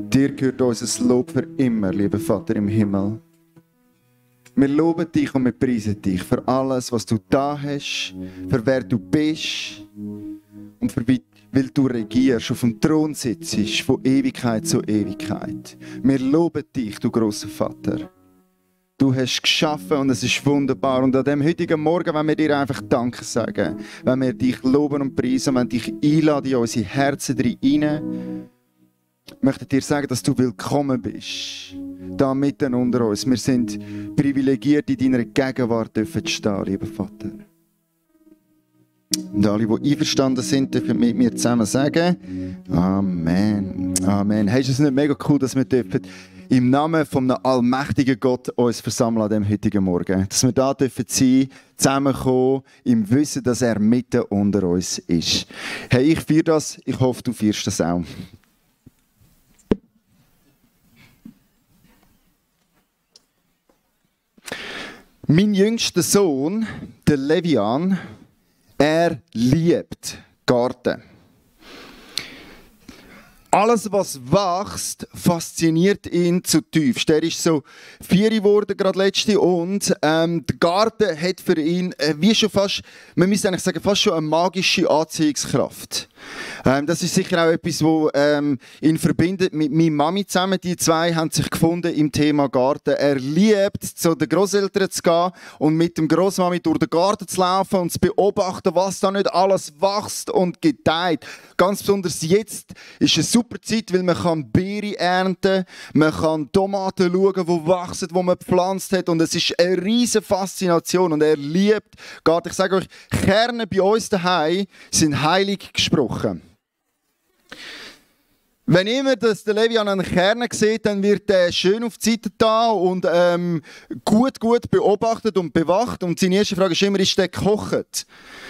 Dir gehört unser Lob für immer, lieber Vater im Himmel. Wir loben dich und wir preisen dich für alles, was du da hast, für wer du bist und für weil du regierst, auf dem Thron sitzt, von Ewigkeit zu Ewigkeit. Wir loben dich, du grosser Vater. Du hast geschaffen und es ist wunderbar. Und an diesem heutigen Morgen wollen wir dir einfach Danke sagen. Wenn wir dich loben und preisen, wenn wir dich einladen in unsere Herzen hinein, möchte dir sagen, dass du willkommen bist. Da mitten unter uns. Wir sind privilegiert, in deiner Gegenwart dürfen stehen, lieber Vater. Und alle, die einverstanden sind, dürfen mit mir zusammen sagen: Amen. Amen. Hey, ist es nicht mega cool, dass wir dürfen im Namen von einem allmächtigen Gott uns versammeln an diesem heutigen Morgen? Dass wir da dürfen sein, zusammenkommen, im Wissen, dass er mitten unter uns ist. Hey, ich feiere das. Ich hoffe, du feierst das auch. Mein jüngster Sohn, der Levian, er liebt Garten. Alles, was wächst, fasziniert ihn zutiefst. Er ist so 4 geworden, gerade letzte, und der Garten hat für ihn, wie schon fast, man müsste eigentlich sagen, fast schon eine magische Anziehungskraft. Das ist sicher auch etwas, was ihn verbindet mit meiner Mami zusammen. Die zwei haben sich gefunden im Thema Garten. Er liebt, zu den Grosseltern zu gehen und mit dem Grossmami durch den Garten zu laufen und zu beobachten, was da nicht alles wächst und gedeiht. Ganz besonders jetzt ist eine super Zeit, weil man kann Beeren ernten, man kann Tomaten schauen, die wachsen, die man gepflanzt hat, und es ist eine riesige Faszination und er liebt Garten. Ich sage euch, Kerne bei uns daheim sind heilig gesprochen. Wenn immer der Levian einen Kern sieht, dann wird er schön auf die Seite da und gut beobachtet und bewacht. Und seine erste Frage ist immer, ist der gekocht?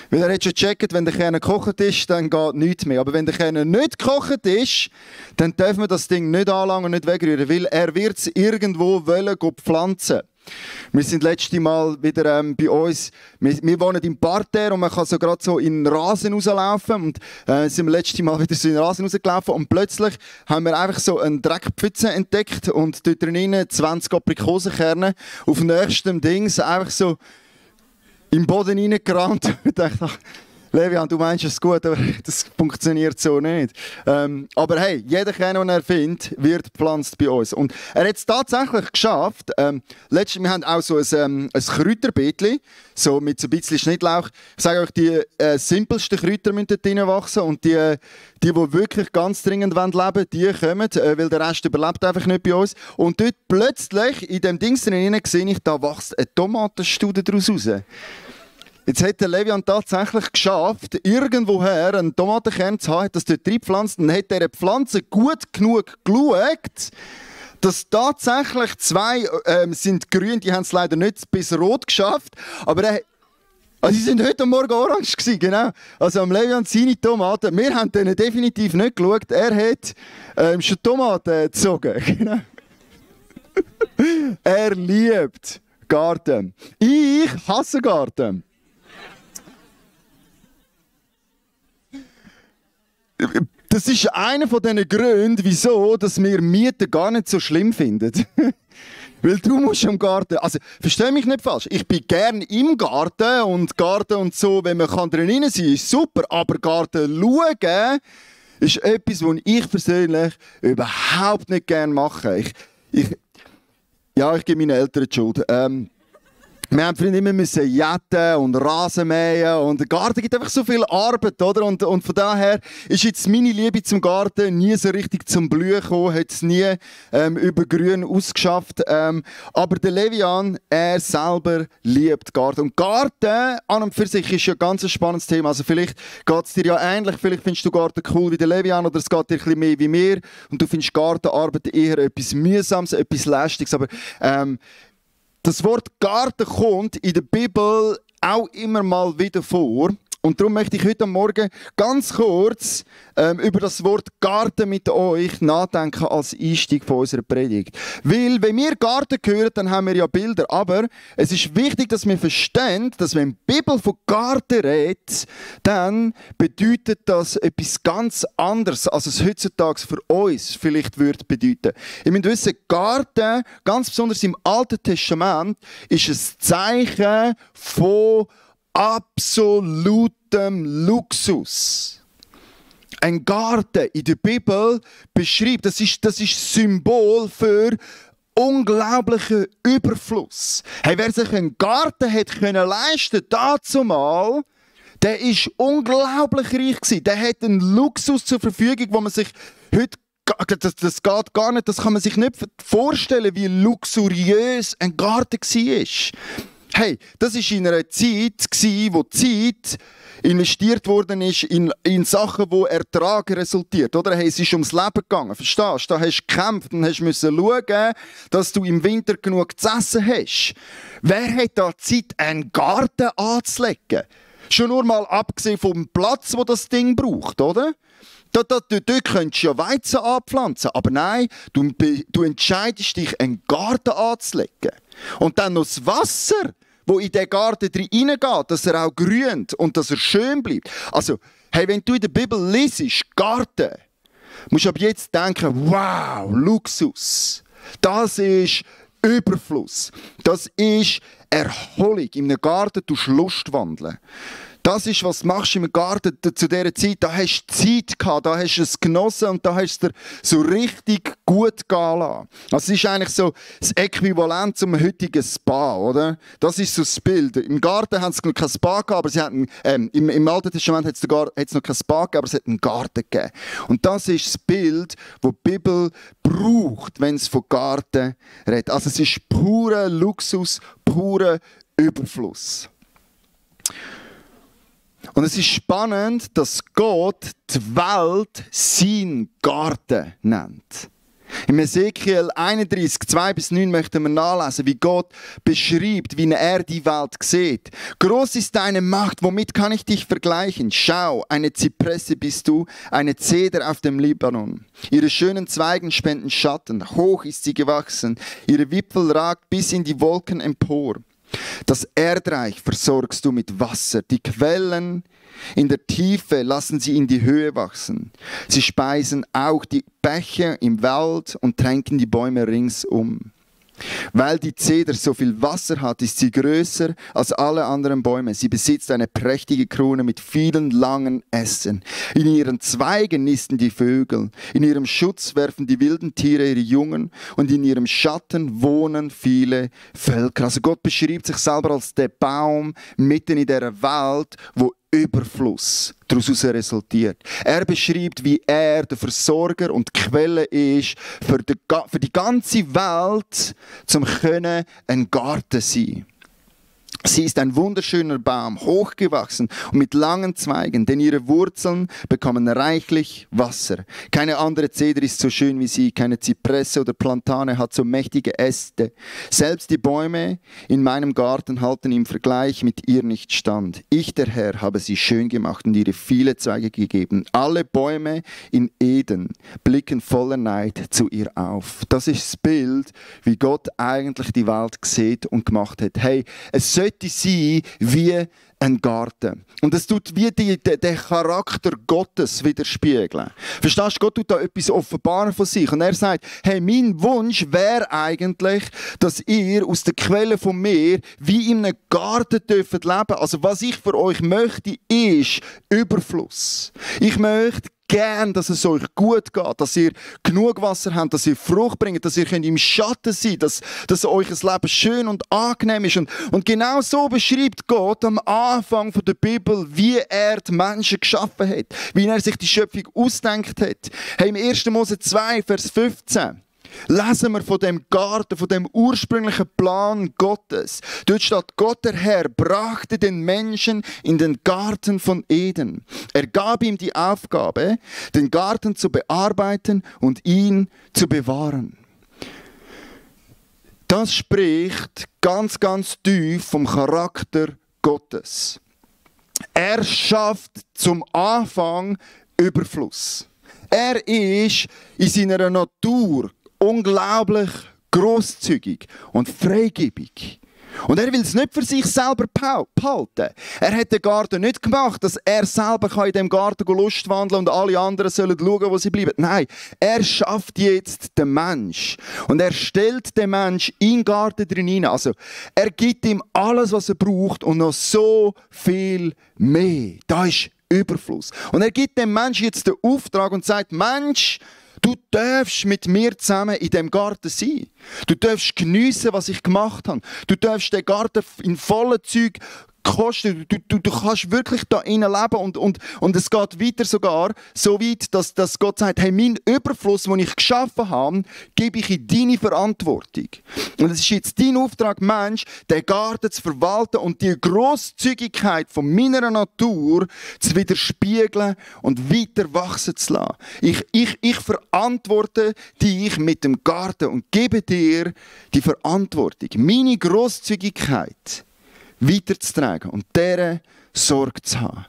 Weil er hat schon gecheckt, wenn der Kern gekocht ist, dann geht nichts mehr. Aber wenn der Kern nicht gekocht ist, dann darf man das Ding nicht anlangen und nicht wegrühren, weil er wird es irgendwo pflanzen. Wir sind letztes Mal wieder bei uns, wir wohnen im Parterre und man kann so gerade so in den Rasen rauslaufen, und sind wir letztes Mal wieder so in den Rasen rausgelaufen und plötzlich haben wir einfach so eine Dreckpfütze entdeckt und dort drinnen 20 Aprikosenkerne auf nächstem Dings einfach so im Boden reingerammt. Ich dachte, ach, Levian, du meinst es gut, aber das funktioniert so nicht. Aber hey, jeder Kern, den er findet, wird gepflanzt bei uns. Und er hat es tatsächlich geschafft. Wir haben auch so ein Kräuterbeetchen, so mit so ein bisschen Schnittlauch. Ich sage euch, die simpelsten Kräuter müssen dort drin wachsen, und die wirklich ganz dringend leben wollen, die kommen, weil der Rest überlebt einfach nicht bei uns. Und dort plötzlich, in dem Dings drin, sehe ich, da wächst eine Tomatenstaude daraus raus. Jetzt hat der Levian tatsächlich geschafft, irgendwoher einen Tomatenkern zu haben, hat das dort reingepflanzt, und hat dieser Pflanze gut genug geschaut, dass tatsächlich 2 sind grün, die haben es leider nicht bis rot geschafft, aber sie sind heute Morgen orange gewesen, genau. Also am Levian seine Tomaten, wir haben denen definitiv nicht geschaut, er hat schon Tomaten gezogen. Genau. Er liebt Garten. Ich hasse Garten. Das ist einer von diesen Gründen, wieso dass wir Mieten gar nicht so schlimm finden. Weil du musst im Garten, also versteh mich nicht falsch, ich bin gern im Garten und so, wenn man drin sein kann, ist super, aber Garten schauen ist etwas, was ich persönlich überhaupt nicht gerne mache. Ich gebe meinen Eltern die Schuld. Wir haben früher immer jäten und Rasen mähen, und der Garten gibt einfach so viel Arbeit, oder? Und von daher ist jetzt meine Liebe zum Garten nie so richtig zum Blühen gekommen, hat es nie über Grün ausgeschafft. Aber der Levian, er selber liebt Garten. Und Garten an und für sich ist ja ein ganz spannendes Thema. Also vielleicht geht es dir ja ähnlich, vielleicht findest du Garten cool wie der Levian, oder es geht dir ein bisschen mehr wie mir und du findest Gartenarbeit eher etwas Mühsames, etwas Lästiges. Aber das Wort Garten kommt in der Bibel auch immer mal wieder vor. Und darum möchte ich heute Morgen ganz kurz über das Wort Garten mit euch nachdenken als Einstieg von unserer Predigt. Weil, wenn wir Garten hören, dann haben wir ja Bilder. Aber es ist wichtig, dass wir verstehen, dass wenn die Bibel von Garten redet, dann bedeutet das etwas ganz anderes, als es heutzutage für uns vielleicht würde bedeuten. Ihr müsst wissen, Garten, ganz besonders im Alten Testament, ist ein Zeichen von absolutem Luxus. Ein Garten in der Bibel beschreibt, das ist Symbol für unglaublichen Überfluss. Hey, wer sich einen Garten hat können leisten, dazumal, der ist unglaublich reich gewesen. Der hat einen Luxus zur Verfügung, wo man sich heute das geht gar nicht, das kann man sich nicht vorstellen, wie luxuriös ein Garten war. Hey, das war in einer Zeit, wo die Zeit investiert worden ist in Sachen, die Ertrag resultiert. Oder? Hey, es ist ums Leben gegangen, verstehst du? Da hast du gekämpft und hast müssen schauen, dass du im Winter genug zu essen hast. Wer hat da Zeit, einen Garten anzulegen? Schon nur mal abgesehen vom Platz, wo das Ding braucht, oder? Dort könntest du ja Weizen anpflanzen, aber nein, du entscheidest dich, einen Garten anzulegen. Und dann noch das Wasser, das in diesen Garten reingeht, dass er auch grünt und dass er schön bleibt. Also, hey, wenn du in der Bibel liest, Garten, musst du ab jetzt denken, wow, Luxus. Das ist Überfluss. Das ist Erholung. In einem Garten tust du Lust wandeln. Das ist, was machst du im Garten zu dieser Zeit. Da hast du Zeit gehabt, da hast du es genossen und da hast du es dir so richtig gut gehen lassen. Also es ist eigentlich so das Äquivalent zum heutigen Spa, oder? Das ist so das Bild. Im Garten haben sie noch kein Spa gehabt, aber sie hatten, im Alten Testament hat es noch kein Spa gegeben, aber es hat einen Garten gegeben. Und das ist das Bild, das die Bibel braucht, wenn es von Garten redet. Also es ist purer Luxus, purer Überfluss. Und es ist spannend, dass Gott die Welt sein Garten nennt. Im Ezekiel 31, 2-9 möchten wir nachlesen, wie Gott beschreibt, wie er die Welt sieht. Groß ist deine Macht, womit kann ich dich vergleichen? Schau, eine Zypresse bist du, eine Zeder auf dem Libanon. Ihre schönen Zweigen spenden Schatten, hoch ist sie gewachsen, ihre Wipfel ragt bis in die Wolken empor. Das Erdreich versorgst du mit Wasser, die Quellen in der Tiefe lassen sie in die Höhe wachsen. Sie speisen auch die Bäche im Wald und tränken die Bäume ringsum. Weil die Zeder so viel Wasser hat, ist sie größer als alle anderen Bäume. Sie besitzt eine prächtige Krone mit vielen langen Ästen. In ihren Zweigen nisten die Vögel. In ihrem Schutz werfen die wilden Tiere ihre Jungen. Und in ihrem Schatten wohnen viele Völker. Also Gott beschreibt sich selber als der Baum mitten in der Welt, wo Überfluss daraus resultiert. Er beschreibt, wie er der Versorger und die Quelle ist für die ganze Welt, zum können ein Garten sein. Sie ist ein wunderschöner Baum, hochgewachsen und mit langen Zweigen, denn ihre Wurzeln bekommen reichlich Wasser. Keine andere Zeder ist so schön wie sie, keine Zypresse oder Plantane hat so mächtige Äste. Selbst die Bäume in meinem Garten halten im Vergleich mit ihr nicht stand. Ich, der Herr, habe sie schön gemacht und ihre viele Zweige gegeben. Alle Bäume in Eden blicken voller Neid zu ihr auf. Das ist das Bild, wie Gott eigentlich die Welt sieht und gemacht hat. Hey, es sollte sein wie ein Garten. Und es tut wie den Charakter Gottes widerspiegeln. Verstehst du, Gott tut da etwas offenbaren von sich. Und er sagt, hey, mein Wunsch wäre eigentlich, dass ihr aus der Quelle von mir wie in einem Garten dürft leben. Also was ich für euch möchte, ist Überfluss. Ich möchte gern, dass es euch gut geht, dass ihr genug Wasser habt, dass ihr Frucht bringt, dass ihr im Schatten seid, dass euch das Leben schön und angenehm ist. Und genau so beschreibt Gott am Anfang der Bibel, wie er die Menschen geschaffen hat, wie er sich die Schöpfung ausdenkt hat. Hey, im 1. Mose 2, Vers 15 lesen wir von dem Garten, von dem ursprünglichen Plan Gottes. Dort steht, Gott der Herr brachte den Menschen in den Garten von Eden. Er gab ihm die Aufgabe, den Garten zu bearbeiten und ihn zu bewahren. Das spricht ganz, ganz tief vom Charakter Gottes. Er schafft zum Anfang Überfluss. Er ist in seiner Natur unglaublich grosszügig und freigebig. Und er will es nicht für sich selber behalten. Er hat den Garten nicht gemacht, dass er selber in diesem Garten Lust wandeln und alle anderen sollen schauen, wo sie bleiben. Nein, er schafft jetzt den Mensch. Und er stellt den Mensch in den Garten drin hinein. Also, er gibt ihm alles, was er braucht und noch so viel mehr. Da ist Überfluss. Und er gibt dem Menschen jetzt den Auftrag und sagt, Mensch, du darfst mit mir zusammen in diesem Garten sein. Du darfst geniessen, was ich gemacht habe. Du darfst den Garten in vollen Zeug kosten. Du kannst wirklich da innen leben und es geht weiter sogar so weit, dass Gott sagt, hey, mein Überfluss, den ich geschaffen habe, gebe ich in deine Verantwortung. Und es ist jetzt dein Auftrag, Mensch, den Garten zu verwalten und die Grosszügigkeit von meiner Natur zu widerspiegeln und weiter wachsen zu lassen. Ich verantworte dich mit dem Garten und gebe dir die Verantwortung, meine Grosszügigkeit weiterzutragen und deren Sorge zu haben.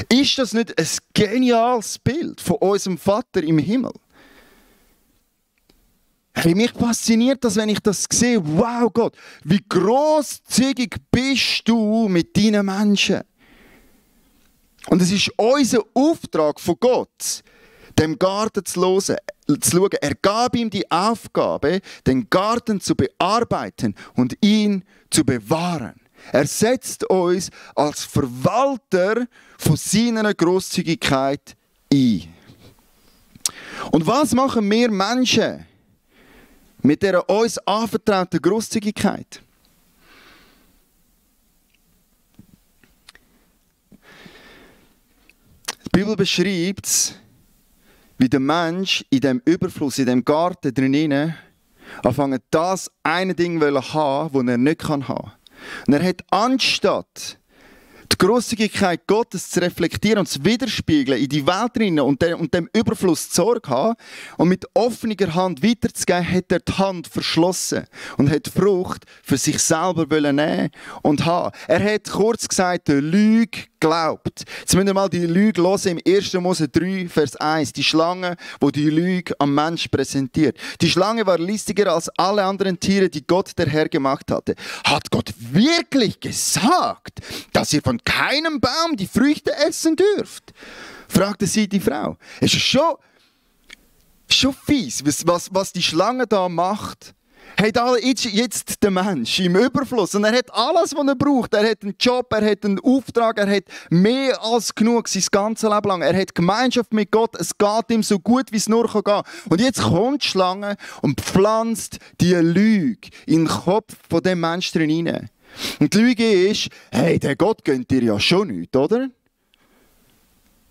Ist das nicht ein geniales Bild von unserem Vater im Himmel? Hey, mich fasziniert das, wenn ich das sehe. Wow, Gott, wie grosszügig bist du mit deinen Menschen. Und es ist unser Auftrag von Gott, dem Garten zu schauen. Er gab ihm die Aufgabe, den Garten zu bearbeiten und ihn zu bewahren. Er setzt uns als Verwalter von seiner Grosszügigkeit ein. Und was machen wir Menschen mit dieser uns anvertrauten Grosszügigkeit? Die Bibel beschreibt es, wie der Mensch in dem Überfluss, in dem Garten drinnen, anfangen das eine Ding haben, das er nicht haben kann. Und er hat anstatt die Grosszügigkeit Gottes zu reflektieren und zu widerspiegeln in die Welt hinein und dem Überfluss zu Sorge haben und mit offener Hand weiterzugeben, hat er die Hand verschlossen und hat die Frucht für sich selber nehmen und haben. Er hat kurz gesagt, der Lüge glaubt. Jetzt müssen wir mal die Lüge hören im 1. Mose 3, Vers 1. Die Schlange, die Lüge am Mensch präsentiert. Die Schlange war listiger als alle anderen Tiere, die Gott der Herr gemacht hatte. Hat Gott wirklich gesagt, dass ihr von keinem Baum die Früchte essen dürft? Fragte sie die Frau. Es ist schon fies, was die Schlange da macht. Hat jetzt der Mensch im Überfluss und er hat alles, was er braucht. Er hat einen Job, er hat einen Auftrag, er hat mehr als genug sein ganzes Leben lang. Er hat Gemeinschaft mit Gott, es geht ihm so gut, wie es nur gehen kann. Und jetzt kommt die Schlange und pflanzt die Lüge in den Kopf von dem Menschen hinein. Und die Lüge ist, hey, der Gott gönnt dir ja schon nichts, oder?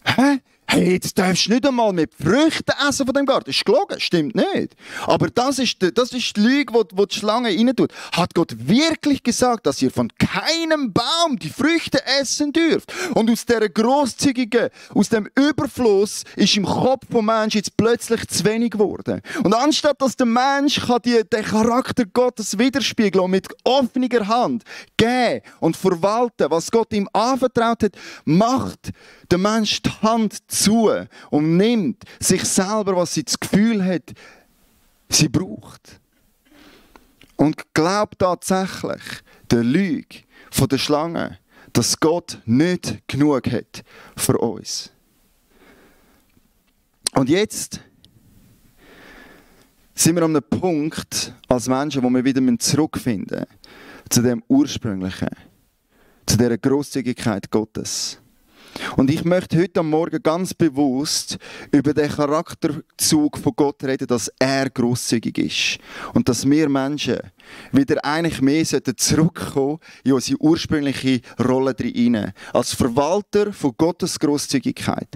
Hä? Hey, jetzt darfst du nicht einmal mit Früchten essen von dem Garten. Das ist gelogen, stimmt nicht. Aber das ist die Lüge, die Schlange rein tut. Hat Gott wirklich gesagt, dass ihr von keinem Baum die Früchte essen dürft? Und aus dieser Grosszügigen, aus dem Überfluss ist im Kopf des Menschen jetzt plötzlich zu wenig geworden. Und anstatt dass der Mensch den Charakter Gottes widerspiegeln und mit offener Hand geben und verwalten, was Gott ihm anvertraut hat, macht der Mensch die Hand zu und nimmt sich selber, was sie das Gefühl hat, sie braucht. Und glaubt tatsächlich der Lüge von der Schlange, dass Gott nicht genug hat für uns. Und jetzt sind wir an einem Punkt als Menschen, wo wir wieder zurückfinden müssen zu dem Ursprünglichen, zu dieser Grosszügigkeit Gottes. Und ich möchte heute am Morgen ganz bewusst über den Charakterzug von Gott reden, dass er grosszügig ist. Und dass wir Menschen wieder eigentlich mehr zurückkommen in unsere ursprüngliche Rolle hinein. Als Verwalter von Gottes Grosszügigkeit.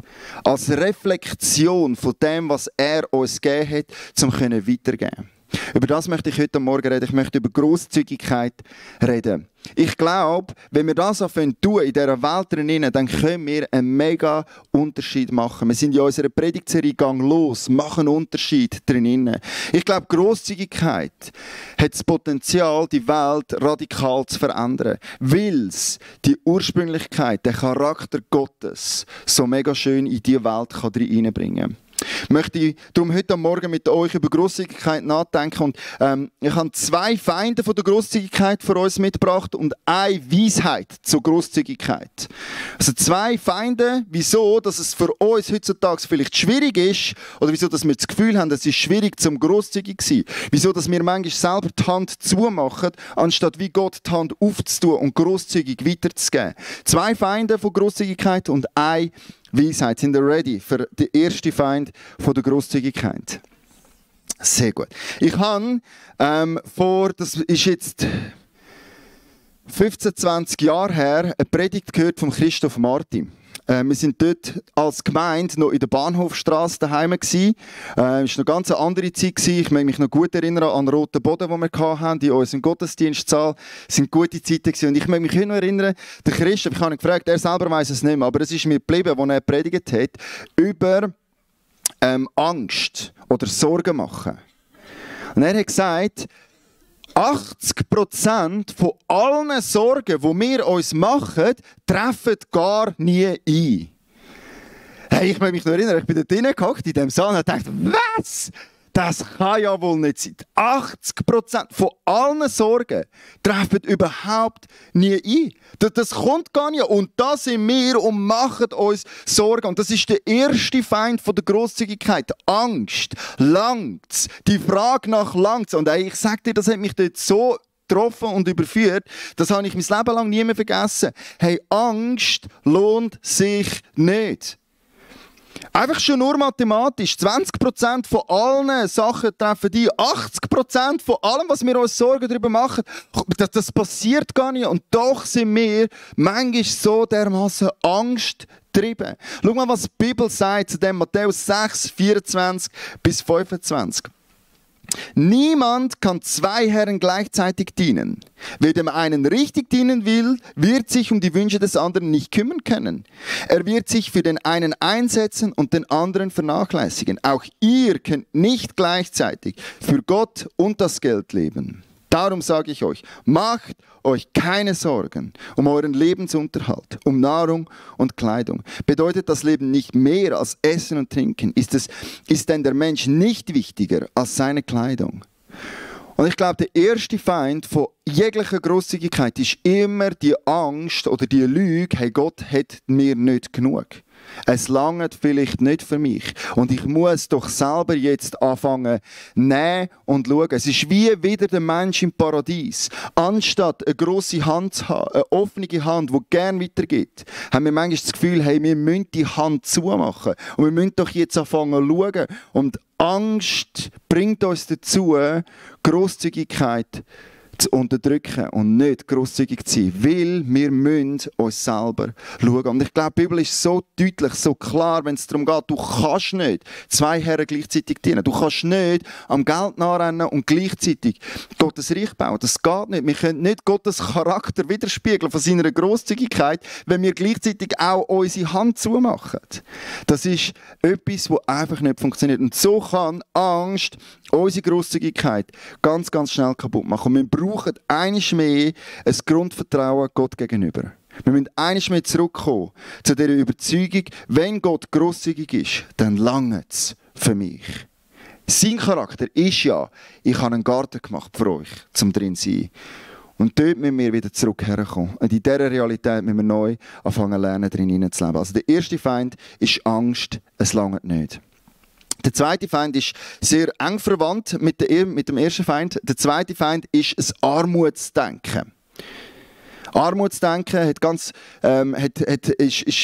Als Reflexion von dem, was er uns gegeben hat, um weitergeben. Über das möchte ich heute Morgen reden. Ich möchte über Grosszügigkeit reden. Ich glaube, wenn wir das tun in dieser Welt drinnen, dann können wir einen mega Unterschied machen. Wir sind in unserer Predigtserie «Gang los», machen einen Unterschied drinnen. Ich glaube, Grosszügigkeit hat das Potenzial, die Welt radikal zu verändern, weil es die Ursprünglichkeit, den Charakter Gottes so mega schön in diese Welt hineinbringen kann. Ich möchte darum heute Morgen mit euch über Grosszügigkeit nachdenken. Und, ich habe 2 Feinde von der Grosszügigkeit für uns mitgebracht und eine Weisheit zur Grosszügigkeit. Also 2 Feinde, wieso dass es für uns heutzutage vielleicht schwierig ist oder wieso dass wir das Gefühl haben, es ist schwierig zum grosszügig zu sein. Wieso dass wir manchmal selber die Hand zumachen, anstatt wie Gott die Hand aufzutun und grosszügig weiterzugeben. 2 Feinde von Grosszügigkeit und eine Weisheit. Sind ihr ready für den ersten Feind von der Grosszügigkeit? Sehr gut. Ich habe das ist jetzt 15, 20 Jahre her, eine Predigt gehört von Christoph Martin. Wir sind dort als Gemeinde noch in der Bahnhofstrasse daheim gsi. Es war noch eine ganz andere Zeit gsi. Ich mag mich noch gut erinnern an den roten Boden, den wir hatten, in unserem Gottesdienstsaal. Es waren gute Zeiten gsi. Und ich mag mich noch erinnern, der Christoph, ich habe ihn gefragt, er selber weiss es nicht mehr, aber es ist mir geblieben, als er predigt hat, über Angst oder Sorgen machen. Und er hat gesagt, 80% von allen Sorgen, die wir uns machen, treffen gar nie ein. Hey, ich kann mich noch erinnern, ich bin da drinnen gehockt in diesem Saal und dachte, was? Das kann ja wohl nicht sein. 80% von allen Sorgen treffen überhaupt nie ein. Das kommt gar nicht. Und da sind wir und machen uns Sorgen. Und das ist der erste Feind von der Grosszügigkeit. Angst. Langt's. Die Frage nach langt's. Und ich sage dir, das hat mich dort so getroffen und überführt, das habe ich mein Leben lang nie mehr vergessen. Hey, Angst lohnt sich nicht. Einfach schon nur mathematisch. 20% von allen Sachen treffen die. 80% von allem, was wir uns Sorgen darüber machen, das passiert gar nicht. Und doch sind wir manchmal so dermaßen angstgetrieben. Schau mal, was die Bibel sagt zu dem Matthäus 6, 24 bis 25. Niemand kann 2 Herren gleichzeitig dienen. Wer dem einen richtig dienen will, wird sich um die Wünsche des anderen nicht kümmern können. Er wird sich für den einen einsetzen und den anderen vernachlässigen. Auch ihr könnt nicht gleichzeitig für Gott und das Geld leben. Darum sage ich euch, macht euch keine Sorgen um euren Lebensunterhalt, um Nahrung und Kleidung. Bedeutet das Leben nicht mehr als Essen und Trinken? Ist denn der Mensch nicht wichtiger als seine Kleidung? Und ich glaube, der erste Feind von jeglicher Grosszügigkeit ist immer die Angst oder die Lüge, hey, Gott hat mir nicht genug. Es langt vielleicht nicht für mich. Und ich muss doch selber jetzt anfangen, nehmen und schauen. Es ist wie wieder der Mensch im Paradies. Anstatt eine grosse Hand zu haben, eine offene Hand, die gerne weitergeht, haben wir manchmal das Gefühl, hey, wir müssen die Hand zumachen. Und wir müssen doch jetzt anfangen zu schauen. Und Angst bringt uns dazu, Grosszügigkeit zu unterdrücken und nicht grosszügig zu sein, weil wir müssen uns selber schauen. Und ich glaube, die Bibel ist so deutlich, so klar, wenn es darum geht, du kannst nicht 2 Herren gleichzeitig dienen. Du kannst nicht am Geld nachrennen und gleichzeitig Gottes Reich bauen. Das geht nicht. Wir können nicht Gottes Charakter widerspiegeln von seiner Grosszügigkeit, wenn wir gleichzeitig auch unsere Hand zumachen. Das ist etwas, das einfach nicht funktioniert. Und so kann Angst unsere Grosszügigkeit ganz, ganz schnell kaputt machen. Und wir brauchen einiges mehr ein Grundvertrauen Gott gegenüber. Wir müssen einiges mehr zurückkommen zu dieser Überzeugung, wenn Gott grosszügig ist, dann langt es für mich. Sein Charakter ist ja, ich habe einen Garten gemacht für euch, zum drin zu sein. Und dort müssen wir wieder zurück herkommen. Und in dieser Realität müssen wir neu anfangen lernen, drin zu leben. Also der erste Feind ist Angst, es langt nicht. Der zweite Feind ist sehr eng verwandt mit dem ersten Feind. Der zweite Feind ist ein Armutsdenken. Armutsdenken ist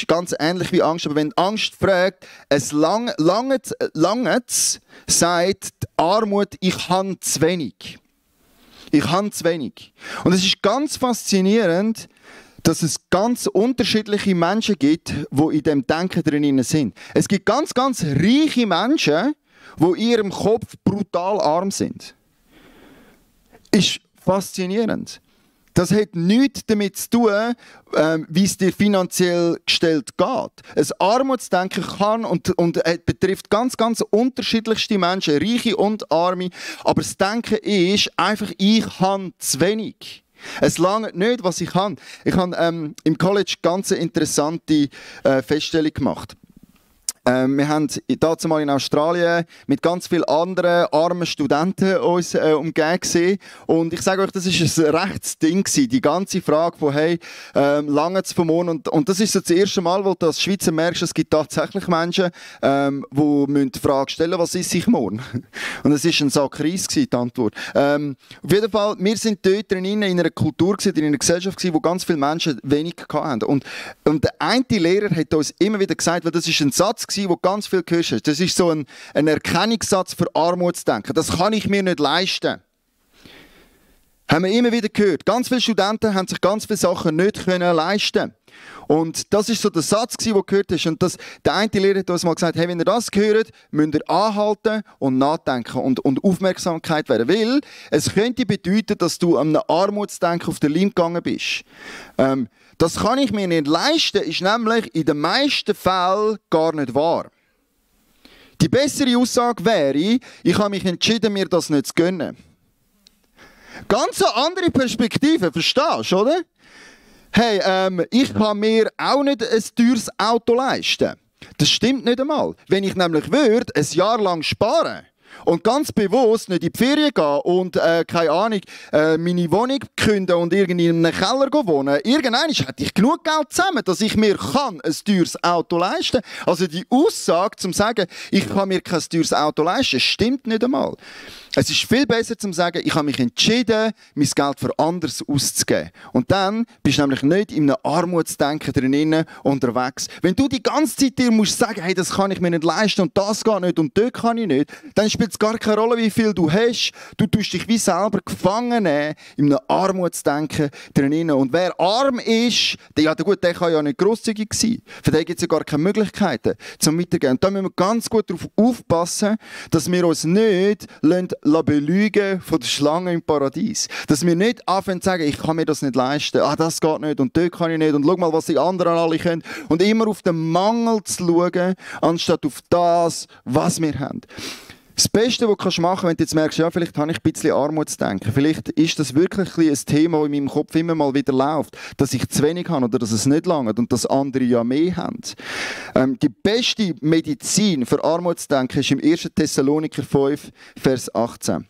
ganz ähnlich wie Angst. Aber wenn Angst fragt, es langt, sagt die Armut, ich habe zu wenig. Ich habe zu wenig. Und es ist ganz faszinierend, dass es ganz unterschiedliche Menschen gibt, die in diesem Denken drin sind. Es gibt ganz, ganz reiche Menschen, die in ihrem Kopf brutal arm sind. ist faszinierend. Das hat nichts damit zu tun, wie es dir finanziell gestellt geht. Ein Armutsdenken kann und betrifft ganz, ganz unterschiedlichste Menschen, Reiche und Arme. Aber das Denken ist einfach, ich habe zu wenig. Es langt nicht, was ich habe. Ich habe im College ganz interessante Feststellung gemacht. Wir haben dazu mal in Australien mit ganz vielen anderen armen Studenten uns umgeben gesehen. Und ich sage euch, das ist ein rechtes Ding gewesen. Die ganze Frage von, hey, lange zu morgen. Und das ist so das erste Mal, wo du als Schweizer merkst, es gibt tatsächlich Menschen, die die Frage stellen, was ist ich morgen? Und es war ein Sack Reis, die Antwort. Auf jeden Fall, wir sind dort drin in einer Kultur, in einer Gesellschaft, wo ganz viele Menschen wenig hatten. Und der eine Lehrer hat uns immer wieder gesagt, weil das ist ein Satz, wo ganz viel gehört hast. Das ist so ein Erkennungssatz für Armutsdenken. Das kann ich mir nicht leisten. Haben wir immer wieder gehört. Ganz viele Studenten haben sich ganz viele Sachen nicht leisten. Und das ist so der Satz, den du gehört hast. Und der eine Lehrer hat uns mal gesagt, hey, wenn ihr das hört, müsst ihr anhalten und nachdenken und Aufmerksamkeit werden. Weil es könnte bedeuten, dass du an einem Armutsdenken auf den Leim gegangen bist. Das kann ich mir nicht leisten, ist nämlich in den meisten Fällen gar nicht wahr. Die bessere Aussage wäre, ich habe mich entschieden, mir das nicht zu gönnen. Ganz eine andere Perspektive, verstehst du, oder? Hey, ich kann mir auch nicht ein teures Auto leisten. Das stimmt nicht einmal. Wenn ich nämlich würde, ein Jahr lang sparen und ganz bewusst nicht in die Ferien gehen und, keine Ahnung, meine Wohnung kündigen und irgendwie in einem Keller wohnen, irgendwann hätte ich genug Geld zusammen, dass ich mir ein teures Auto leisten kann. Also die Aussage, zum sagen, ich kann mir kein teures Auto leisten, stimmt nicht einmal. Es ist viel besser zu sagen, ich habe mich entschieden, mein Geld für anderes auszugeben. Und dann bist du nämlich nicht in einem Armutsdenken drin unterwegs. Wenn du die ganze Zeit dir musst sagen, hey, das kann ich mir nicht leisten und das geht nicht und dort kann ich nicht, dann spielt es gar keine Rolle, wie viel du hast. Du tust dich wie selber gefangen nehmen in einem Armutsdenken drin. Und wer arm ist, der kann ja nicht grosszügig sein. Für den gibt es ja gar keine Möglichkeiten zum Weitergehen. Und da müssen wir ganz gut darauf aufpassen, dass wir uns nicht belügen von der Schlange im Paradies. Dass wir nicht anfangen zu sagen, ich kann mir das nicht leisten, das geht nicht und dort kann ich nicht und schau mal, was die anderen alle können. Und immer auf den Mangel zu schauen, anstatt auf das, was wir haben. Das Beste, was du machen kannst, wenn du jetzt merkst, ja, vielleicht habe ich ein bisschen Armutsdenken, vielleicht ist das wirklich ein Thema, das in meinem Kopf immer mal wieder läuft, dass ich zu wenig habe oder dass es nicht langt und dass andere ja mehr haben. Die beste Medizin für Armutsdenken ist im 1. Thessaloniker 5, Vers 18.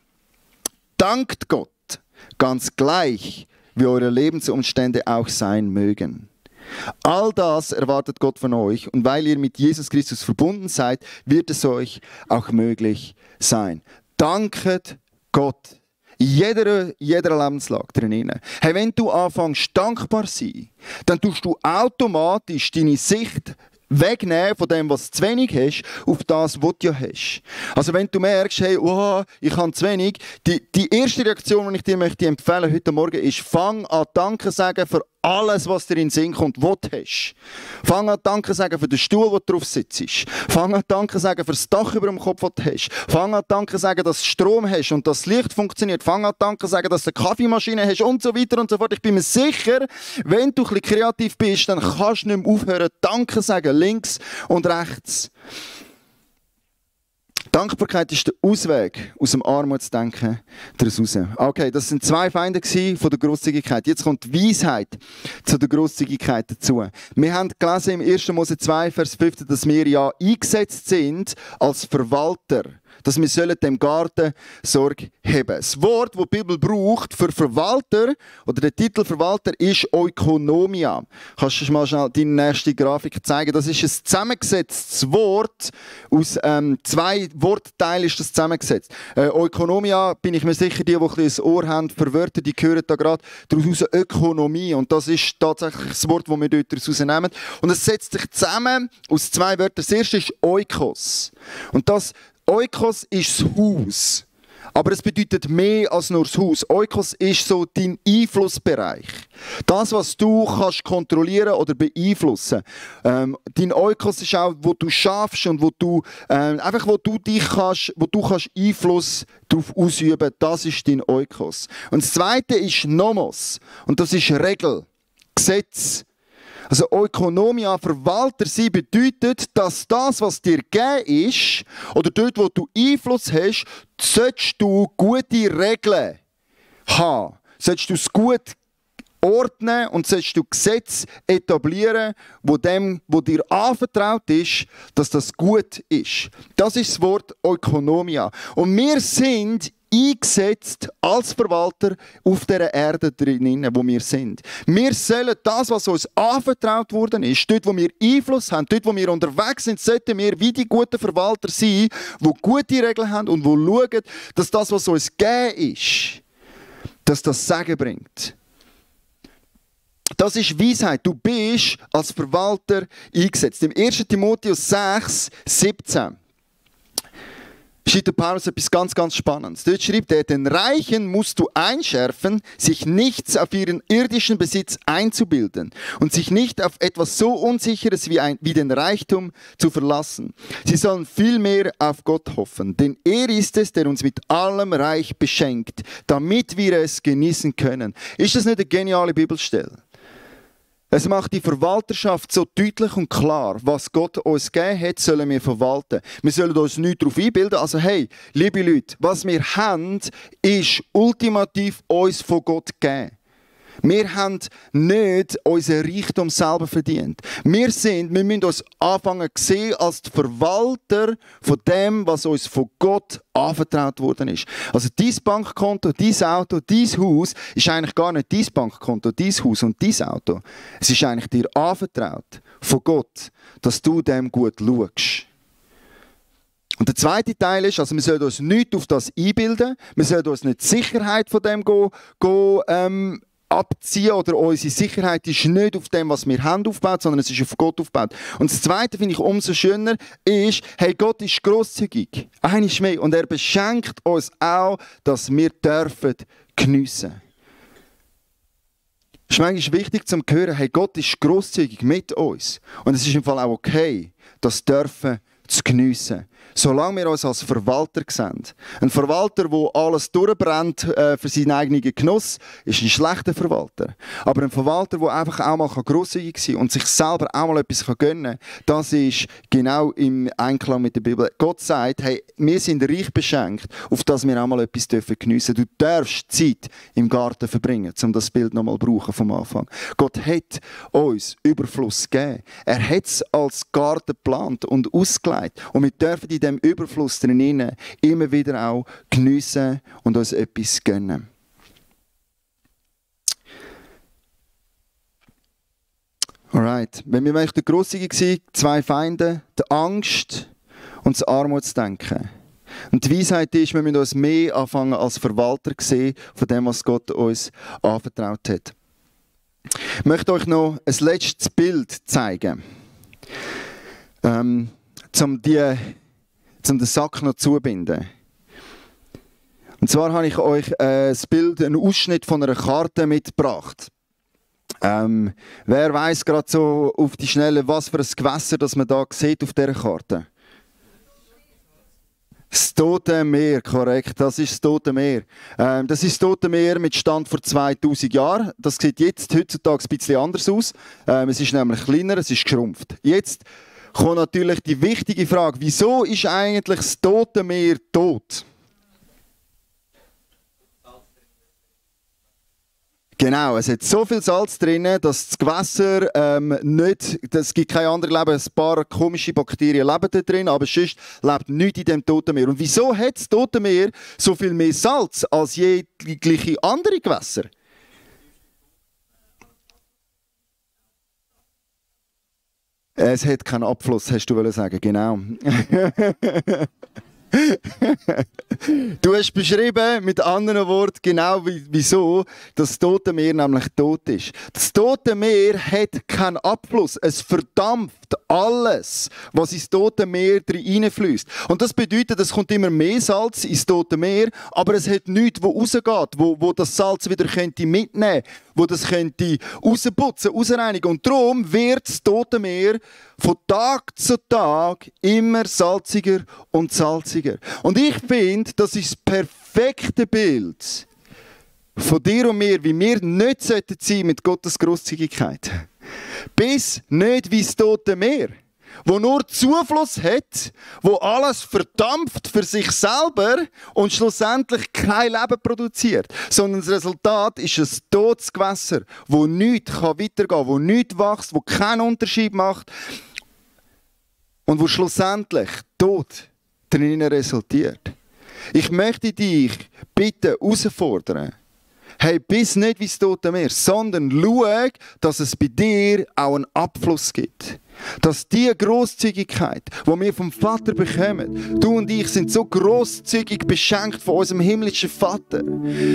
Dankt Gott, ganz gleich, wie eure Lebensumstände auch sein mögen. All das erwartet Gott von euch und weil ihr mit Jesus Christus verbunden seid, wird es euch auch möglich sein. Danket Gott. In jeder Lebenslage drin. Hey, wenn du anfängst dankbar zu sein, dann tust du automatisch deine Sicht wegnehmen von dem, was du zu wenig hast, auf das, was du ja hast. Also wenn du merkst, hey, ich habe zu wenig, die erste Reaktion, die ich dir möchte empfehlen heute Morgen, ist, fang an Danke sagen für alles, was dir in den Sinn kommt, was du hast. Fang an Danke sagen für den Stuhl, wo du drauf sitzt. Fang an Danke sagen für das Dach über dem Kopf, das du hast. Fang an Danke sagen, dass du Strom hast und dass das Licht funktioniert. Fang an Danke sagen, dass du eine Kaffeemaschine hast und so weiter und so fort. Ich bin mir sicher, wenn du ein bisschen kreativ bist, dann kannst du nicht mehr aufhören, Danke sagen, links und rechts. Dankbarkeit ist der Ausweg aus dem Armutsdenken daraus raus. Okay, das sind 2 Feinde von der Grosszügigkeit. Jetzt kommt die Weisheit zu der Grosszügigkeit dazu. Wir haben gelesen im 1. Mose 2, Vers 15, dass wir ja eingesetzt sind als Verwalter. Dass wir dem Garten Sorge haben. Das Wort, das die Bibel braucht für Verwalter, oder der Titel Verwalter, ist Oikonomia. Kannst du mal schnell deine nächste Grafik zeigen? Das ist ein zusammengesetztes Wort. Aus 2 Wortteilen ist das zusammengesetzt. Oikonomia, bin ich mir sicher, die ein bisschen ein Ohr haben für Wörter, die hören da gerade daraus Ökonomie. Und das ist tatsächlich das Wort, das wir dort daraus nehmen. Und es setzt sich zusammen aus 2 Wörtern. Das erste ist Oikos. Und das Oikos ist das Haus. Aber es bedeutet mehr als nur das Haus. Oikos ist so dein Einflussbereich. Das, was du kannst kontrollieren oder beeinflussen. Dein Oikos ist auch, wo du schaffst und wo du einfach, wo du kannst Einfluss darauf ausüben. Das ist dein Oikos. Und das Zweite ist Nomos. Und das ist Regel, Gesetz. Also Ökonomia, Verwalter sein bedeutet, dass das, was dir gegeben ist, oder dort, wo du Einfluss hast, solltest du gute Regeln haben. Solltest du es gut ordnen und solltest du Gesetze etablieren, wo dem, wo dir anvertraut ist, dass das gut ist. Das ist das Wort Ökonomia. Und wir sind eingesetzt als Verwalter auf der Erde drinnen, wo wir sind. Wir sollen das, was uns anvertraut worden ist, dort, wo wir Einfluss haben, dort, wo wir unterwegs sind, sollten wir wie die guten Verwalter sein, die gute Regeln haben und die schauen, dass das, was uns gegeben ist, dass das Segen bringt. Das ist Weisheit. Du bist als Verwalter eingesetzt. Im 1. Timotheus 6, 17 schreibt Paulus etwas ganz, ganz Spannendes. Dort schreibt er, den Reichen musst du einschärfen, sich nichts auf ihren irdischen Besitz einzubilden und sich nicht auf etwas so Unsicheres wie den Reichtum zu verlassen. Sie sollen vielmehr auf Gott hoffen, denn er ist es, der uns mit allem Reich beschenkt, damit wir es genießen können. Ist das nicht eine geniale Bibelstelle? Es macht die Verwalterschaft so deutlich und klar, was Gott uns gegeben hat, sollen wir verwalten. Wir sollen uns nicht darauf einbilden. Also hey, liebe Leute, was wir haben, ist ultimativ uns von Gott gegeben. Wir haben nicht unseren Reichtum selber verdient. Wir müssen uns anfangen zu sehen als die Verwalter von dem, was uns von Gott anvertraut worden ist. Also dein Bankkonto, dein Auto, dein Haus ist eigentlich gar nicht dein Bankkonto, dein Haus und dein Auto. Es ist eigentlich dir anvertraut von Gott, dass du dem gut schaust. Und der zweite Teil ist, also wir sollten uns nicht auf das einbilden, wir sollten uns nicht die Sicherheit von dem abziehen oder unsere Sicherheit ist nicht auf dem, was wir haben, aufgebaut, sondern es ist auf Gott aufgebaut. Und das Zweite finde ich umso schöner, ist, hey, Gott ist grosszügig, eines mehr, und er beschenkt uns auch, dass wir dürfen geniessen. Es ist manchmal wichtig zu hören, hey, Gott ist grosszügig mit uns. Und es ist im Fall auch okay, das dürfen zu geniessen. Solange wir uns als Verwalter sehen. Ein Verwalter, der alles durchbrennt für seinen eigenen Genuss, ist ein schlechter Verwalter. Aber ein Verwalter, der einfach auch mal grosszügig sein kann und sich selber auch mal etwas gönnen kann, das ist genau im Einklang mit der Bibel. Gott sagt, hey, wir sind reich beschenkt, auf das wir auch mal etwas geniessen dürfen. Du darfst Zeit im Garten verbringen, um das Bild noch mal zu brauchen vom Anfang. Gott hat uns Überfluss gegeben. Er hat es als Garten geplant und ausgelegt. Und wir dürfen in dem Überfluss drinnen immer wieder auch geniessen und uns etwas gönnen. Alright. Wenn wir möchten grosszügig sein, zwei Feinde, die Angst und das Armutsdenken. Und die Weisheit ist, wir müssen uns mehr anfangen als Verwalter sehen von dem, was Gott uns anvertraut hat. Ich möchte euch noch ein letztes Bild zeigen. Um den Sack noch zubinden. Und zwar habe ich euch das Bild, einen Ausschnitt von einer Karte mitgebracht. Wer weiss gerade so auf die Schnelle, was für ein Gewässer das man da sieht auf dieser Karte? Das Tote Meer, korrekt, das ist das Tote Meer. Das ist das Tote Meer mit Stand vor 2000 Jahren. Das sieht jetzt heutzutage ein bisschen anders aus. Es ist nämlich kleiner, es ist geschrumpft. Jetzt kommt natürlich die wichtige Frage, wieso ist eigentlich das Tote Meer tot? Genau, es hat so viel Salz drin, dass das Gewässer es gibt kein anderes Leben, ein paar komische Bakterien leben da drin, aber sonst lebt nichts in dem Toten Meer. Und wieso hat das Tote Meer so viel mehr Salz als jegliche andere Gewässer? Es hat keinen Abfluss, hast du sagen, genau. Du hast beschrieben, mit anderen Worten, genau wieso das Tote Meer nämlich tot ist. Das Tote Meer hat keinen Abfluss. Es verdampft alles, was ins Tote Meer hineinfließt. Und das bedeutet, es kommt immer mehr Salz ins Tote Meer, aber es hat nichts, wo rausgeht, wo das Salz wieder mitnehmen könnte, wo das könnte rausputzen, rausreinigen. Und darum wird das Tote Meer von Tag zu Tag immer salziger und salziger. Und ich finde, das ist das perfekte Bild von dir und mir, wie wir nicht sein sollten mit Gottes Grosszügigkeit. Bis nicht wie das Tote Meer, wo nur Zufluss hat, wo alles verdampft für sich selber und schlussendlich kein Leben produziert. Sondern das Resultat ist ein totes Gewässer, wo nichts weitergehen kann, wo nichts wächst, wo keinen Unterschied macht und wo schlussendlich Tod darin resultiert. Ich möchte dich bitte herausfordern, hey, bist nicht wie das Tote Meer, sondern schau, dass es bei dir auch einen Abfluss gibt. Dass die Grosszügigkeit, die wir vom Vater bekommen, du und ich sind so grosszügig beschenkt von unserem himmlischen Vater,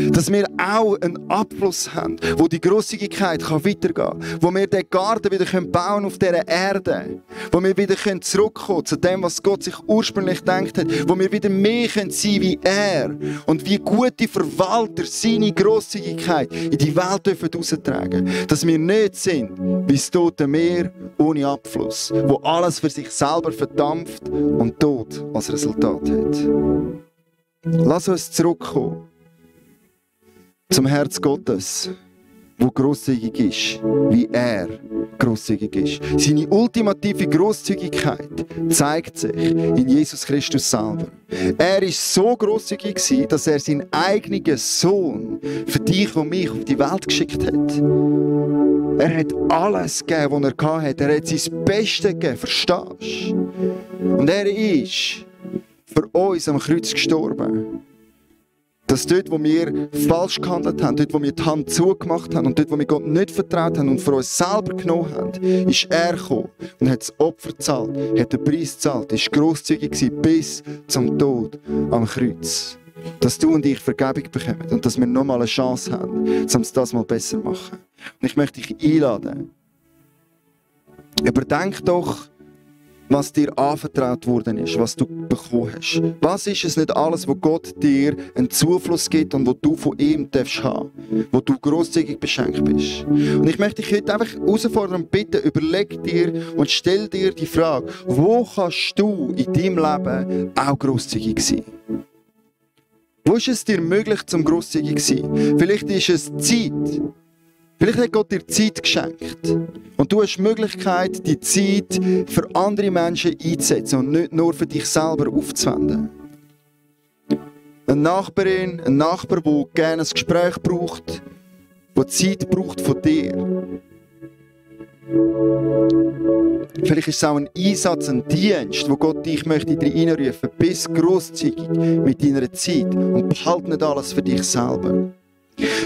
dass wir auch einen Abfluss haben, wo die Grosszügigkeit weitergehen kann, wo wir den Garten wieder bauen auf dieser Erde, wo wir wieder zurückkommen zu dem, was Gott sich ursprünglich gedacht hat, wo wir wieder mehr sein können wie er und wie gute Verwalter seine Grosszügigkeit in die Welt heraustragen dürfen. Dass wir nicht sind wie das Tote Meer ohne Abfluss, wo alles für sich selber verdampft und Tod als Resultat hat. Lass uns zurückkommen zum Herz Gottes, wo grosszügig ist, wie er grosszügig ist. Seine ultimative Grosszügigkeit zeigt sich in Jesus Christus selber. Er war so grosszügig, dass er seinen eigenen Sohn für dich und mich auf die Welt geschickt hat. Er hat alles gegeben, was er hatte. Er hat sein Bestes gegeben, verstehst du? Und er ist für uns am Kreuz gestorben. Dass dort, wo wir falsch gehandelt haben, dort, wo wir die Hand zugemacht haben und dort, wo wir Gott nicht vertraut haben und für uns selber genommen haben, ist er gekommen und hat das Opfer gezahlt, hat den Preis gezahlt, ist grosszügig gewesen bis zum Tod am Kreuz. Dass du und ich Vergebung bekommen und dass wir nochmal eine Chance haben, um es das mal besser zu machen. Und ich möchte dich einladen. Überdenk doch, was dir anvertraut worden ist, was du bekommen hast. Was ist es nicht alles, wo Gott dir einen Zufluss gibt und wo du von ihm darfst haben, wo du grosszügig beschenkt bist. Und ich möchte dich heute einfach herausfordern und bitten, überleg dir und stell dir die Frage, wo kannst du in deinem Leben auch grosszügig sein? Wo ist es dir möglich, zum grosszügig zu sein? Vielleicht ist es Zeit. Vielleicht hat Gott dir Zeit geschenkt. Und du hast die Möglichkeit, die Zeit für andere Menschen einzusetzen und nicht nur für dich selber aufzuwenden. Eine Nachbarin, ein Nachbar, der gerne ein Gespräch braucht, der Zeit braucht von dir. Vielleicht ist es auch ein Einsatz, ein Dienst, wo Gott dich möchte reinrufen. Bist grosszügig mit deiner Zeit und behalte nicht alles für dich selber.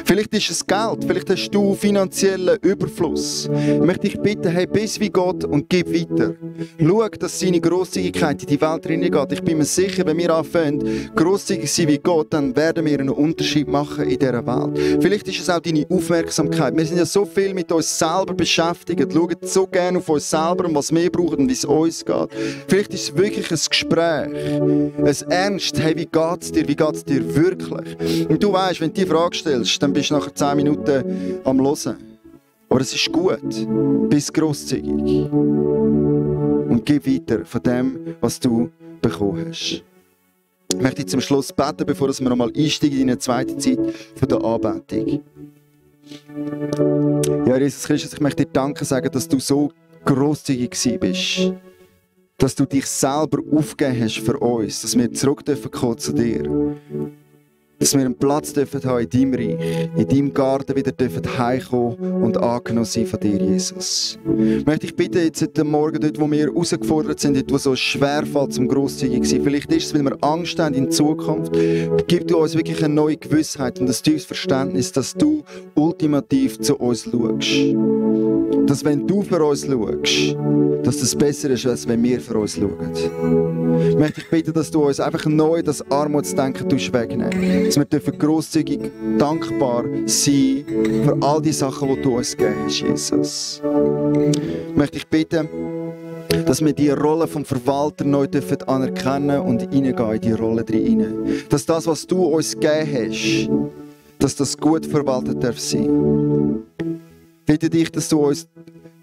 Vielleicht ist es Geld, vielleicht hast du finanziellen Überfluss. Ich möchte dich bitten, hey, bist wie Gott und gib weiter. Schau, dass seine Grosszügigkeit in die Welt reingeht. Ich bin mir sicher, wenn wir anfangen, grosszügig sein wie Gott, dann werden wir einen Unterschied machen in dieser Welt. Vielleicht ist es auch deine Aufmerksamkeit. Wir sind ja so viel mit uns selber beschäftigt, schauen so gerne auf uns selber und was wir brauchen und wie es uns geht. Vielleicht ist es wirklich ein Gespräch, ein Ernst, hey, wie geht es dir wirklich? Und du weißt, wenn du die Frage stellst, dann bist du nachher 10 Minuten am Hören. Aber es ist gut. Bist grosszügig. Und gib weiter von dem, was du bekommen hast. Ich möchte zum Schluss beten, bevor wir nochmal einsteigen in eine zweite Zeit von der Anbetung. Ja, Jesus Christus, ich möchte dir Danke sagen, dass du so grosszügig bist. Dass du dich selber aufgegeben hast für uns. Dass wir zurück kommen zu dir. Dass wir einen Platz dürfen haben in deinem Reich, in deinem Garten wieder dürfen heimkommen und angenommen sein von dir, Jesus. Ich möchte dich bitten, jetzt heute Morgen, dort, wo wir herausgefordert sind, dort, wo so schwer fällt, zum grosszügig zu sein. Vielleicht ist es, weil wir Angst haben in Zukunft. Gib du uns wirklich eine neue Gewissheit und ein tiefes Verständnis, dass du ultimativ zu uns schaust. dass wenn du für uns schaust, dass das besser ist, als wenn wir für uns schauen. Ich möchte dich bitten, dass du uns einfach neu das Armutsdenken wegnehmen. Dass wir grosszügig dankbar sein für all die Sachen, die du uns gegeben hast, Jesus. Ich möchte dich bitten, dass wir die Rolle vom Verwalter neu anerkennen und reingehen in die Rolle hinein. Dass das, was du uns gegeben hast, dass das gut verwaltet darf sein. Ich bitte dich, dass du uns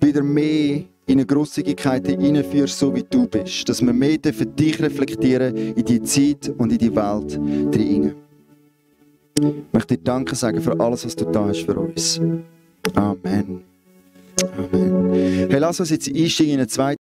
wieder mehr in eine Grosszügigkeit hineinführst, so wie du bist. Dass wir mehr für dich reflektieren in die Zeit und in die Welt hinein. Ich möchte dir Danke sagen für alles, was du da hast für uns. Amen. Amen. Hey, lass uns jetzt einsteigen in eine zweite